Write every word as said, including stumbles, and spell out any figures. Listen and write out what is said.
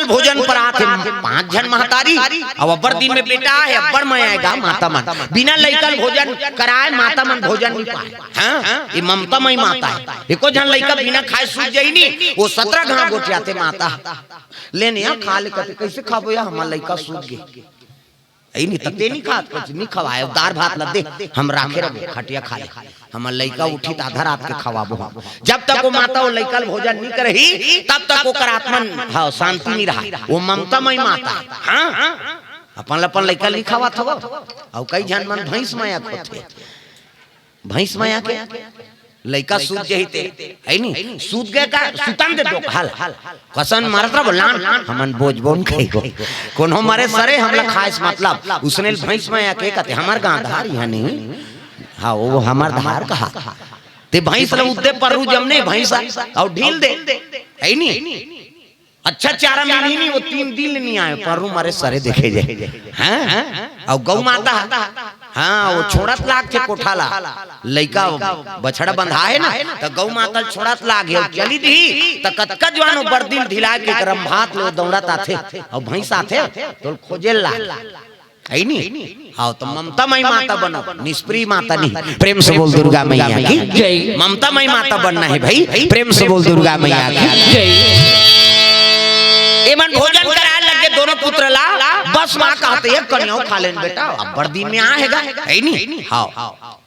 भोजन परात हे, पांच झन महतारी, अउ अब्बड़ दिन में बेटा हे, अब्बड़ मया हे गा माता मन। बिना लइका ल भोजन कराए माता मन भोजन नइ पाए। हाँ, ये ममता मई माता हे। एको झन लइका बिना खाए सूत जाही नी, वो सतरा घांव गोठियाथे माता। ले ने या खा ले कथे, कइसे खाबो या, हमर लइका सूत गे। अई नी, त ते नी खात, कुछ नी खवाए, दार भात ल दे, हम राखे रबो, खटिया खा ले। हमर लइका उठी त आधा रात के खवाबो हम। जब तक वो माता वो लइका ल भोजन नी करही, तब तक ओकर आत्मा, हाँ, शांति नी रहा। वो ममता मई माता हे। हाँ, अपन ल अपन लइका ल नी खवात हवो। अउ कई झन मन भैंस मया के होथे। भैंस मया के लइका सूत जही ते, हे नी? सूत गे का, सुतन दे दो, हल। कसन मरत रह बोलान, हमन बोझबो न खाई गो। कोनो मरे सरे, हमला खाए से मतलब। उसने भैंस मया के कथे, हमर गांधार इहाँ नी। हाँ, वो हमर धार कहा। ते भैंस ल उद्दे पर्रू जमने, भैंस अउ ढील दे, हे नी? अच्छा चारा मिलही नी, वो तीन दिन ले नी आए, पर्रू मरे सरे देखे जाए। हाँ? अउ गौ माता, हाँ, वो छोड़त लागथे कोठा ला, लइका बछड़ा बंधा हे ना, त गौ माता ल छोड़त लागे, अउ चली दिही, त कतका जुवान वो बरदिल ढिला के गरम भात ले दौड़त आथे, अउ भैंस आथे, तो खोजे लाग। हे नी? हाँ, त ममता मई माता बनो, निष्प्रिय माता नहीं। प्रेम से बोल दुर्गा मैया की जय। ममता मई माता बनना हे भाई, प्रेम से बोल दुर्गा मैया की जय। एमन भोजन कराए लगे दोनों पुत्र ला, बस माँ कहत हे, "एक कनिया खा लेन बेटा, अब्बड़ दिन में आए हे गा।" हे नी? हाँ।